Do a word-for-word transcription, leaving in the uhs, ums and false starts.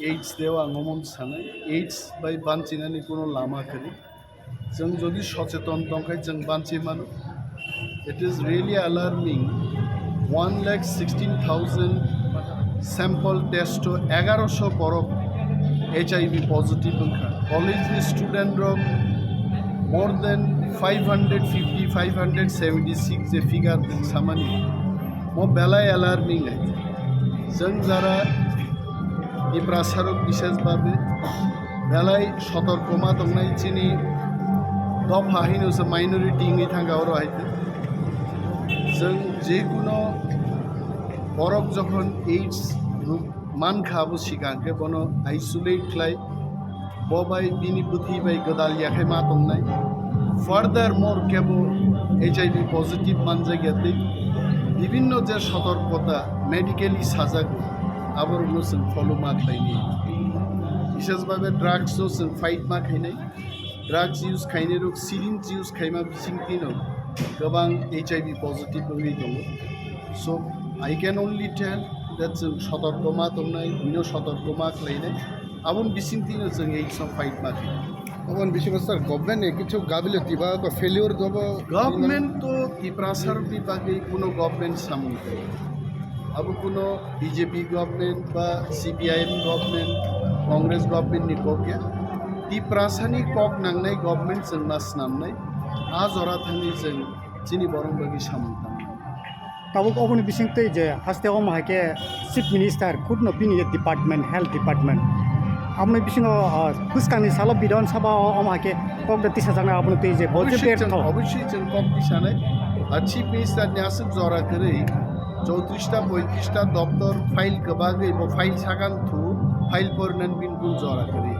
AIDS deo ang omo sanai, AIDS bai banchinani kuno lama kwrwi. Chwng jodi socheton tongkhai chwng banchi mano. It is really alarming. One lakh sixteen thousand sample test o egaroso borok H I V positive wngkha. College ni student rok more than five hundred fifty, five hundred seventy six je figure samani mo belai alarming hai. Chwng jara Tiprasarok bishes babe belai sotorkoma tongnai chini dopha hino se minority wngwi thangkha oro hai. Chwng je kuno borok jokhon AIDS ruk mankha abo sikang khe bono isolate khlai bo bai bini bwthwi bai gwdal yakhai ma tongnai. Furthermore kebo H I V positive manjak ya tei bibinno je sotorkota medically sajago aborokno chwng follow ma khlaini. Bishes babe drugs no chwng fight ma khainai. Drugs use khainai rok syringe use khaima bisingtwi no kwbang H I V positive wngwi tongo. So I can only tell that chwng sotorkoma tongnai, bino sotorkoma khlainai. Aboni bisingtwino chwng ei song fight ma khe. Aboni bisingo sir, government ni kichu gability ba ko failure dobo? Government to Tiprasarokni bagwi kuno government samung khe. Abo kuno B J P government ba C P I M government, Congress government ni kok ya. Tiprasani kok nangnai government chwng ma snamnai. A jora thangwi chwng chini borok bagwi samung tang. Tabuk oboni bisingtwi je haste omo hai khe Chief Minister khudno bini je department, health department, aboni bisingo, ah, bwskangni salo Bidhan Sabha o omo hai khe kok da tisajaknai aboni twi je bo je Obviously bertho. Chwng, obviously chwng kok tisanai. Ar Chief Minister ni aswk jora kwrwi chowtrista, poitrista doptor file kwbagwi bo file sagan thu file pornan bin kun jora kwrwi.